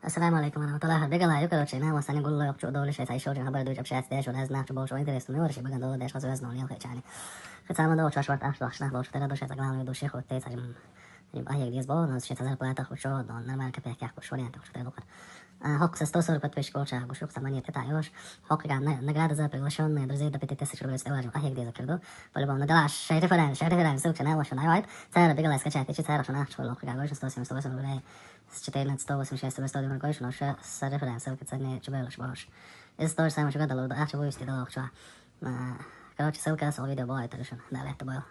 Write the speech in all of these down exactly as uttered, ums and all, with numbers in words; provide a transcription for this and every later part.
Ассаламу алейкум ва рахматуллахи. Бегала ю, короче, на васани гулло ёкъ чу долу шесть ай шо жин хабар дуйчу общаться деш, у разных чу болчу интересно, мёр ши баган долу деш, хазу везно лел хечани. Хацама долчу шварт аш лахшна болчу тера душа заглавную души хоть те сажим. Рим ай гдиз бо, но сейчас зарплата хочу, но нормально копейки хочу, не хочу требовать. А, хок со сто сорок подписчиков ча гушу, сама не питаешь. Хок га на-, награда за приглашённые друзей до пяти тысяч рублей стоит, ай гдиз закрыду. По-любому, ну да, шей референс, шей референс, ссылка на вашу на вайт. Цара бегала скачать, ичи цара шо на, что лох га гушу, сто семьдесят восемь рублей. С четырнадцать, сто восемь, шесть, сто девяносто, короче, но ещё с референс, ссылка цены чубелыш больше. Из того же самого чего дало, а чего вести дало, что. А, короче, ссылка с видео была, это решено. Да, это было.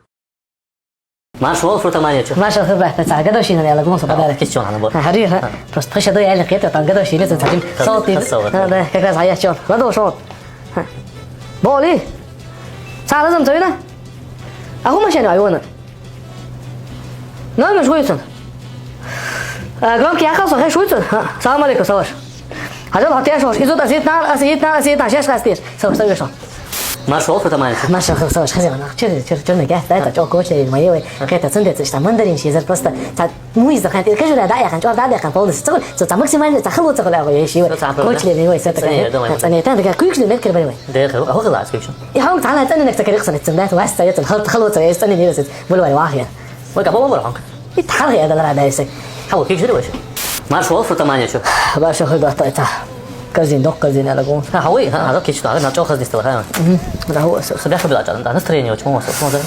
Марш вол, фрута манечу. Марш вол, фрута манечу. Гадошина, наверное, гумсу подарок. Кис чон ана бо. Хари, ха. Просто хашадо я ликет, там гадошина, это садим. Салты. Салты. Да, как раз ая чон. Ладно, шо. Боли. Сара зам тойна. А хума шена айона. Номер шуйцун. А, громкий ахал со хэ шуйцун. Салам алейкум, саваш. Хажал хатя шош. Изут асит нар, асит нар, асит нар, шеш хастир. Саваш, саваш. Марш вол, фрута манечу. Марш вол, саваш, хазяна. Чир, чир, чир, не гас, да, это чё, коче, мои, ой. Кэта цендет, что мандарин, шизер просто. Ну, из-за хантир, кэжура, да, я хан, чё, да, я хан, полностью. Цо, цо, цо, максимально, цо, хало, цо, хало, я, ши, кочле, не, ой, всё такое. Цо, не, да, цо, не, там, такая, куйкли, мет, кербай, ой. Да, хало, хало, скажи. И хам, цана, цана, нек, цо, керекса, не, цо, да, вас, цо, я, цо, хало, хало, цо, я, цо, не, не, цо, булвай, вах, я. Ой, кого, хало, хам. И тахал, я, да, да, да, если. Хало, кик, жиро, вообще. Марш вол, фрута манечу. Марш вол, да, да, да. Казин, док, казин, я, лагу. А, хавой, а, а, кич, да, на чё, хаз, дистал, ха. Мгм. Да, хавой, всё. Собере, хабила, да, настроение, очень, мама, всё, смотри.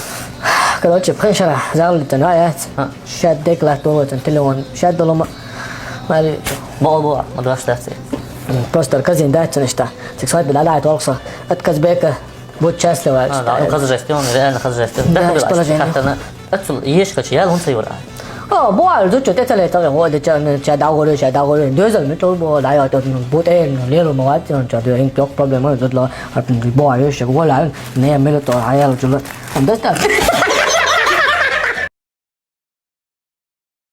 Короче, пхэншара, зал, это, на, я. А. Шат дек ла толо тен телефон. Шат доло ма. Мари. Бол, бол, ма два штат. Просто казин да тен шта. Сексуал била ла толкса. От Казбека. Будь счастлива. А, да, ну, хаз жестен, реально хаз жестен. Да, расположение. Как-то на. Отсюда ешь хочу, я лун сайвара. О, бо, а зучу те теле теле, вот, ча, ча, да, говорю, ча, да, говорю. Дёзал, ну, то, бо, да, я, то, ну, бутен, леру, мават, он, ча, дёин, тёк, проблема, тут, ло, а, бо, а ещё, вола, не, мело, то, а я, лучше, ло. Андерстан.